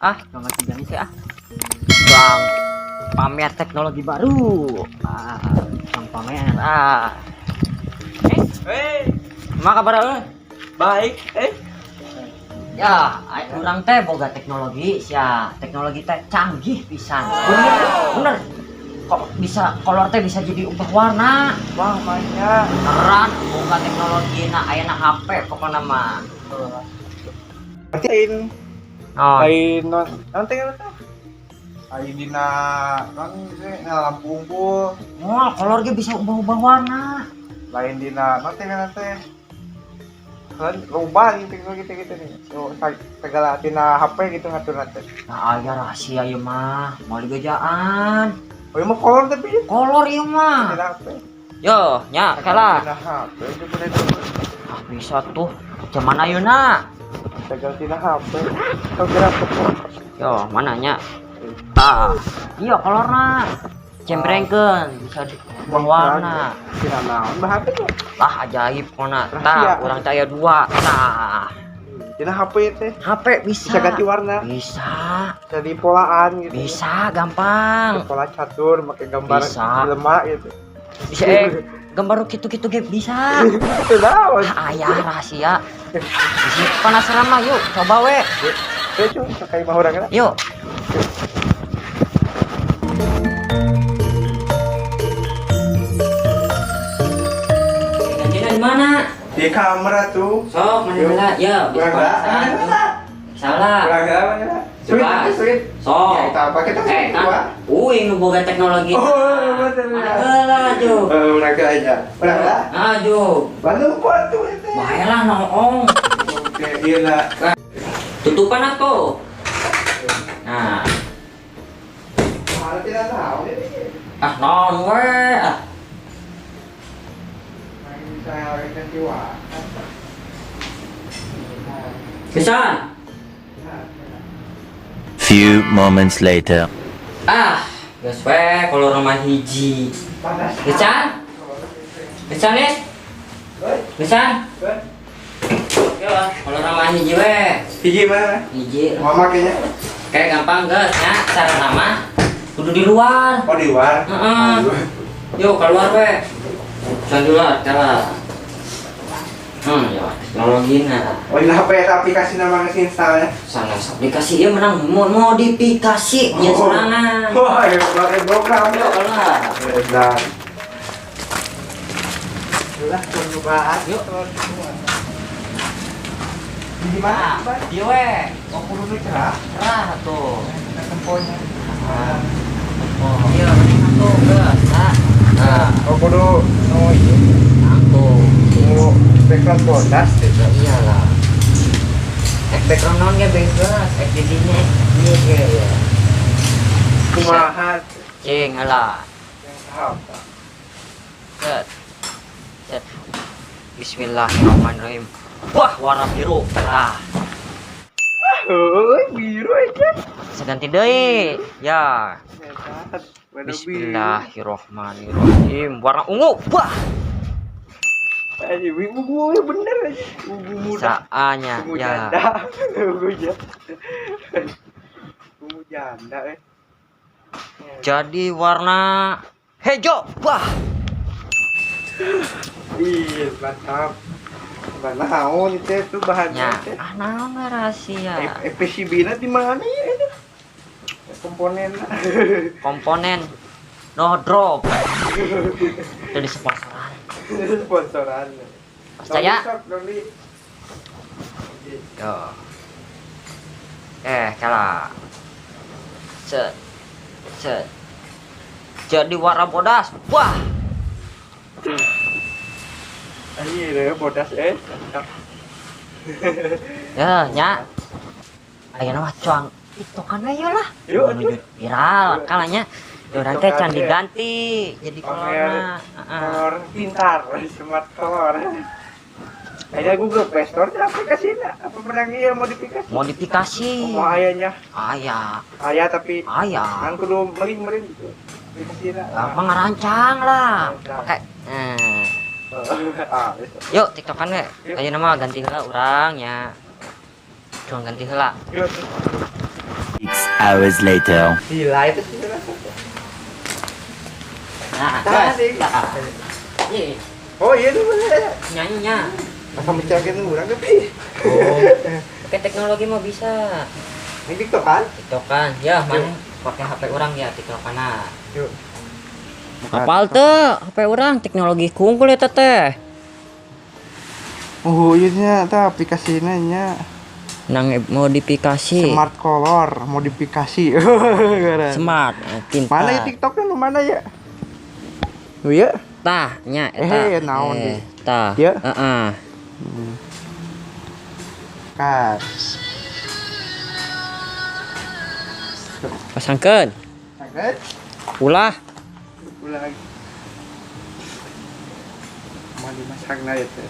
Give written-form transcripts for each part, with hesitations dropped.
Ah, jangan tinggalin sih ah. Bang, pamer teknologi baru. Ah, bang pamer. Ah. Eh, Hei, kumaha kabar euy? Baik. Eh, Ya, urang teh boga teknologi sia. Teknologi teh canggih pisan. Bener. Bener. Kok bisa kolor teh bisa jadi ubah warna? Wah, mainnya. Keren, boga teknologi na ayeuna HP pokokna mah. Berarti lain Oh, lain non nanti kan teh. Lain dina non na lampu unggul, wah, kolor ge bisa ubah-ubah warna. Lain dina nanti kan teh. Kan loba gitu teknologi teh gitu nih. So, segala tina HP gitu ngatur teh. Nah, aya rahasia ieu mah, mau digejaan. Oh, iya mah kolor tapi ya. Kolor ieu mah. Tina HP. Yo, nya kela. Tina HP itu bener. Ah, bisa tuh. Zaman ayeuna. Segala tina HP. Kau kira apa? Yo, mana nya? Ah, iya kolorna. Cemprengkeun bisa diubah warna. Tina naon bah HP tuh? Lah, ajaib kona. Rahasia. Tah, urang teh aya dua. Tah, Tina HP teh HP bisa. Bisa ganti warna. Bisa. Jadi polaan gitu. Bisa, gampang. Pola catur pakai gambar Bisa. Lemak gitu. Bisa gambar kitu-kitu ge bisa. Itu naon? Ah, aya rahasia. Bisa penasaran mah yuk, coba we. Ya cuy, kayak mah urang lah. Yuk. Gantinya di mana? Di kamar tuh. Sok, mana heula? Ya, bisa Kurang lah, penasaran. mana lah. Salah. Kurang lah, mana lah. Sweet, Coba. sweet. Sok. Ya, itu apa kita Eh, sweet kan? dua. Uing nu boga teknologi. Oh, bener. Mana heula, Ju? Eh, urang ke aja. Urang lah. Ah, Ju. Bandung kuat tuh itu. Bae lah noong. Oke, iya lah. Tutupan atuh. Nah, Mana tidak tahu ini. ah naon we ah. Main bisa ganti warna. Bisa. Nah, Few moments later. Ah, geus we kolor mah hiji. panas. Geus? Geus nih? Geus? Yo, kolor mah hiji we. Hiji mana? Hiji. Mama kayaknya. Kayak gampang geus nya, cara nama kudu di luar. Oh, di luar. Heeh. Yuk keluar we. Jangan di luar, cara. Ya, teknologi nah. Oh, ini HP aplikasi nama ngasih installnya. Sanes aplikasi ieu menang modifikasi nya Oh. sorangan. Wah, ya pakai program. Yuk keluar. Nah. Udah, percobaan. Yuk. Di mana? Nah, ieu we. Oh, kudu cerah. Cerah tuh. Ada temponya. Oh, iya mending atuh geus, nah. Nah, Oh, kudu oh iya. atuh. Mau background bodas gitu. Ya iyalah. Ek background naon ge bebas, ek di dinya ieu ge ya. Kumaha Cing heula. yang tahap. Set. Set. Bismillahirrahmanirrahim. Wah, warna biru. Ah, Oh, biru aja. seganti deui. Ya. Hebat. Warna biru. Bismillahirrahmanirrahim. Warna ungu. Wah, Ayo, ungu bener aja. Ungu muda. saanya Ungu ya. janda. Ungu janda. Ungu janda eh. Jadi warna hijau. Wah, Iya, mantap. Mana naon itu tuh bahannya nya. teh. Ah, naon we rahasia. PCB na di mana ya itu? Komponen. Komponen no drop. Itu di sponsoran. Sponsoran. Percaya? Sok, Doni. Yo. Eh, kalah. Set. Set. Jadi warna bodas. Wah, Ini deh bodas eh. Mantap. ya, nya. Ayeuna mah cuang itu kan ayo lah. Yuk, Menuju viral kalanya. Urang teh can diganti jadi Pamer kolorna. Heeh. kolor pintar, smart color. Kayaknya Google Play Store teh aplikasinya apa menang iya modifikasi? Modifikasi. Oh, ayahnya. Aya, Ayah tapi aya. kan kudu meuring-meuring gitu. Aplikasina. Gampang ngarancang lah. Ngarancang. Pakai. Ah, bisa. Yuk, TikTokan we. Yuk. Ayeuna mah ganti heula urang nya. Langsung ganti heula. Yuk. 6 hours later. Gila itu sih. Nah, Tah, geus. sih. Tah. Ih, Oh iya tuh bener. nyanyinya. Masa mencari orang tapi. Oh. Pakai teknologi mah bisa. Ini TikTok kan? TikTokan. Ya, mana pakai HP orang ya TikTokana. Yuk. Apal teu HP orang teknologi kungkul eta teh. Oh iya nya, tah aplikasinya nya. Nang modifikasi. Smart color modifikasi. Smart, pintar. Mana ya TikToknya nu mana ya? Oh iya. Tah, nya eta. Eh, naon Eh, deui? tah. Ya. Heeh. Kan. Pasangkeun. Oke. Ulah. Ulah lagi. Mau dimasakna ya teh.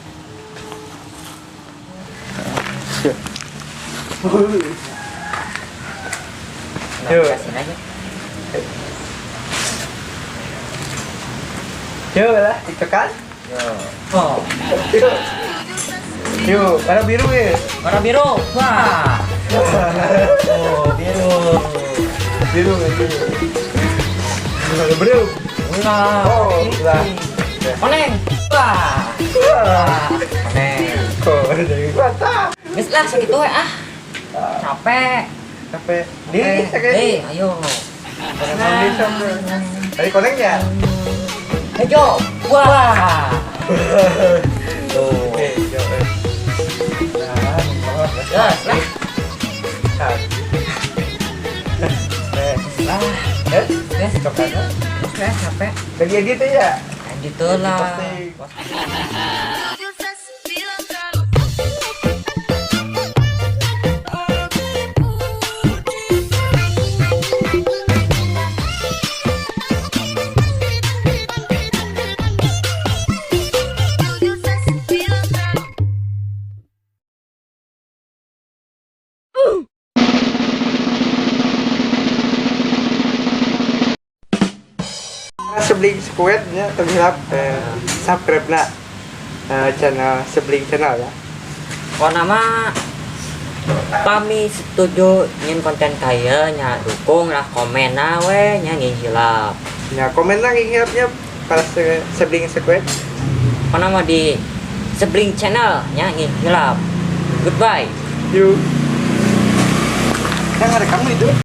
Yuk. Yuk. Notifikasi aja. Yuk lah, TikTok kan? Oh, Yuk. Yuk, warna biru ya. warna biru. Wah. Oh, biru. Biru, biru. Biru, biru. Ulah. Oh, ulah. Koneng. Wah. Wah. Koneng. Kok dari mata. Geus lah sakitu we ah. Capek. Capek. Di, sakit. Eh, ayo. Di sampai. Tadi koneng ya? Hejo. Wah. Tuh. Oke, jauh. Nah, Geus lah. Eh, Lah, eh, geus. coklatnya. Geus we capek. Lagi gitu ya? Lanjut lah. Posting. Posting. Sebling Squad nya terhilap subscribe na channel Sebling Channel ya. Pokokna mah kami setuju nyin konten kaya nya, dukung lah, komen na we nya, ngin hilap. Ya komen lah hilapnya para Sebling Squad. Pokokna mah di Sebling Channel nya, ngin hilap. Goodbye. Yuk. Yang ada kamu itu.